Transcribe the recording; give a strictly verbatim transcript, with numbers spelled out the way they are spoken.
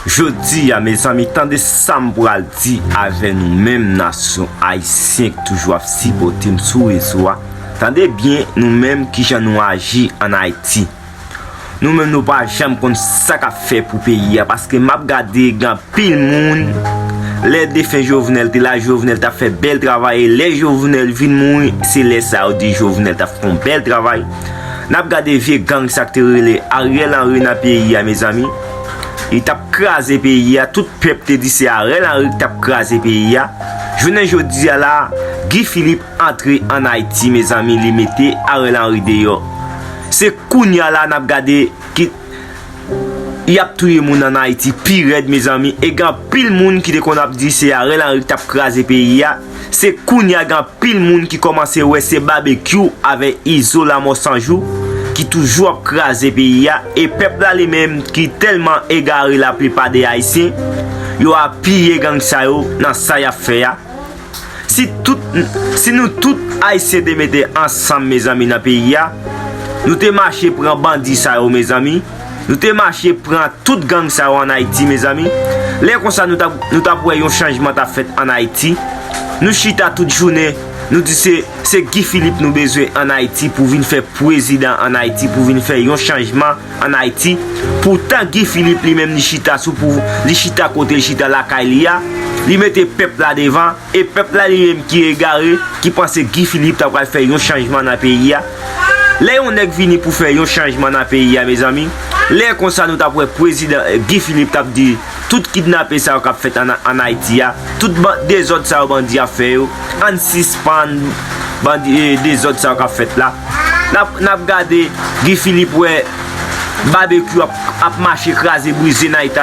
Jodi a, mezanmi, tande sa m pral di avè nou menm nasyon ayisyen ki toujou ap sipòte m sou rezo a. Tande byen, nou menm, kijan nou aji ann Ayiti. Nou menm, nou pa janm konn sa k ap fè pou peyi a, paske m ap gade gen anpil moun, lè defen Jovenel te la, Jovenel t ap fè bèl travay, e lè Jovenel vin mouri, se lè sa yo di Jovenel t ap fè yon bèl travay. N ap gade vye gang sa k te rele Ariel Henry nan peyi a, mezanmi. Li t ap kraze peyi a, tout pèp te di se Ariel Henry ki t ap kraze peyi a. Jounen jodi a la, Guy Philippe antre ann Ayiti, mezanmi, li mete Ariel Henry deyò. Se kounye a la n ap gade ki y ap touye moun ann Ayiti pi rèd, mezanmi. E gen anpil moun ki te konn ap di se Ariel Henry ki t ap kraze peyi a. Se kounye a gen anpil moun ki kòmanse wè se Babekyou avèk Izo Lamò San Jou ki toujou ap kraze peyi a. E pèp la li menm ki tèlman egare laplipa de Ayisyen, yo apiye gang sa yo nan sa y ap fè a. Si tout, si nou tout Ayisyen te mete ansanm, mezanmi, nan peyi a, nou te mache pran bandi sa yo, mezanmi. Nou te mache pran tout gang sa yo ann Ayiti, mezanmi. Lè konsa, nou t ap, nou t ap wè yon chanjman t ap fèt ann Ayiti. Nou chita tout jounen, nou di se, se Guy Philippe nou bezwen ann Ayiti pou vin fè prezidan ann Ayiti, pou vin fè yon chanjman ann Ayiti. Poutan Guy Philippe li menm li chita sou pou, li chita kote l chita lakay li a, li mete pèp la devan, e pèp la li menm ki egare, ki panse Guy Philippe ta pral fè yon chanjman nan peyi a. Lè yon nèg vini pou fè yon chanjman nan peyi a, mezanmi, lè konsa nou t ap wè prezidan, eh, Guy Philippe t ap di tout kidnape sa yo k ap fèt ann, ann Ayiti a, tout ban-, dezòd sa yo bandi ap fè yo, ann sispann bandi, eh, dezòd sa yo k ap fèt la. N ap, n ap gade Guy Philippe wè Babekyou ap, ap mache kraze brize nan eta